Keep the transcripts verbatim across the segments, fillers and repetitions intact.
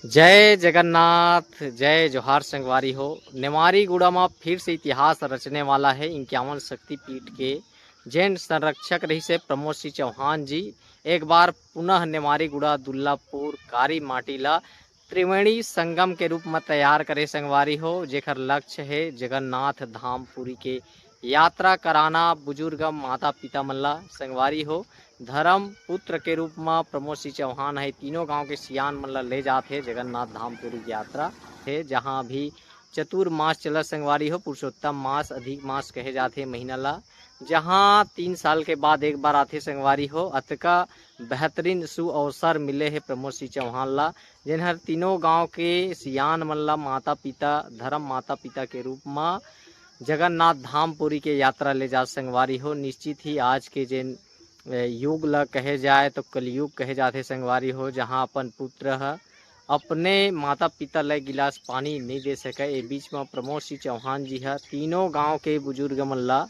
जय जगन्नाथ, जय जोहार संगवारी हो। नेवारी गुड़ा म फिर से इतिहास रचने वाला है इक्यावन शक्तिपीठ के, जेन संरक्षक रहिस हे प्रमोद सिंह चौहान जी। एक बार पुनः नेवारी गुड़ा दुल्लापुर कारी माटी ला त्रिवेणी संगम के रूप म तैयार करे संगवारी हो, जेकर लक्ष्य हे जगन्नाथ धाम पुरी के यात्रा कराना बुजुर्ग माता पिता मन ला संगवारी हो। धर्म पुत्र के रूप म प्रमोद सिंह चौहान हे तीनों गांव के सियान मन ला ले जात हे जगन्नाथ धाम पुरी के यात्रा हे, जहां अभी चतुर्मास चलत संगवारी हो। पुरुषोत्तम मास, अधिक मास कहे जाथे महीना ला, जहां तीन साल के बाद एक बार आथे संगवारी हो। अतका बेहतरीन सु अवसर मिले हे प्रमोद सिंह चौहान ला, जेन हर तीनों गांव के सियान मन ला माता पिता, धर्म माता पिता के रूप म जगन्नाथ धाम पुरी के यात्रा ले जात संगवारी हो। निश्चित ही आज के जेन, ए, युग ला कहे जाए तो कलयुग कहे जाथे संगवारी हो, जहां अपन पुत्र ह अपने माता पिता ला गिलास पानी नहीं दे सके। ए बीच म प्रमोद सिंह चौहान जी ह तीनों गांव के बुजुर्ग मन ला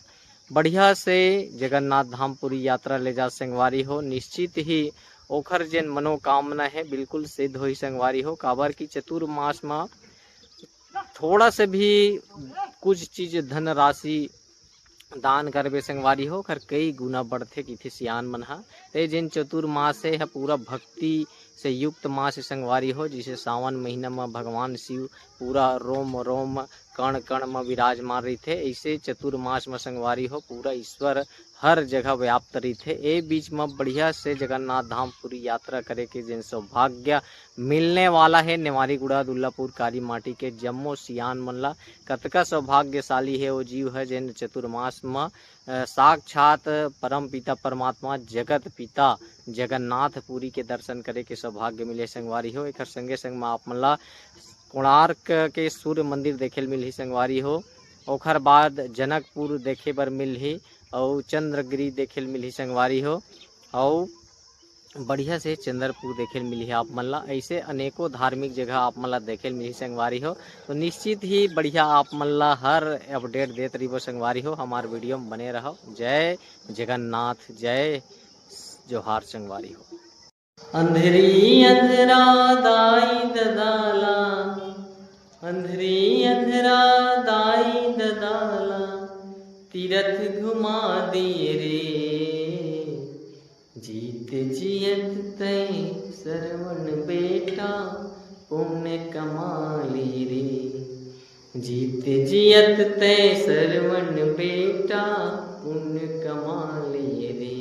बढ़िया से जगन्नाथ धाम पुरी यात्रा ले जात संगवारी हो। निश्चित ही ओखर जेन मनोकामना हे बिल्कुल सिद्ध होही संगवारी हो, काबर कि चतुर्मास म थोड़ा से भी कुछ चीज धनराशि दान करबे संगवारी हो, ओखर कई गुना बढ़थे किथे सियान मन ह। ते जेन चतुर्मास हे ह पूरा भक्ति से युक्त मास हे संगवारी हो, जिसे सावन महीना म भगवान शिव पूरा रोम रोम कण कण म विराजमान रहिथे, ऐसे चतुर्मास म संगवारी हो पूरा ईश्वर हर जगह व्याप्त रहिथे। ए बीच म बढ़िया से जगन्नाथ धाम पुरी यात्रा करे के जेन सौभाग्य मिलने वाला हे नेवारी गुड़ा दुल्लापुर कारी माटी के जम्मो सियान मन ला। कतका सौभाग्यशाली हे वो जीव ह जेन चतुर्मास म, अ, साक्षात परम पिता परमात्मा जगत पिता जगन्नाथ पुरी के दर्शन करे के सौभाग्य मिले संगवारी हो। एकर संगे संग म आप मन ला कोणार्क के सूर्य मंदिर देखे ल मिलही संगवारी हो। ओखर बाद जनकपुर देखे बर मिलही अउ चंद्रगिरी देखे ल मिलही संगवारी हो। अउ बढ़िया से चंद्रपुर देखे ल मिलही आप मन ला। ऐसे अनेकों धार्मिक जगह आप मन ला देखे ल मिलही संगवारी हो। तो निश्चित ही बढ़िया आप मन ला हर अपडेट देत रहिबो संगवारी हो। हमार वीडियो में बने रहो। जय जगन्नाथ, जय जोहार संगवारी हो। अंधरी अंधरा दाई ददाला, अंधरी अंधरा दाई ददाला, तीरथ घुमा दिए रे। जीत जियत तय सरवण बेटा, पुण्य कमा ले रे। जीत जियत तय सरवण बेटा, पुण्य कमा ले रे।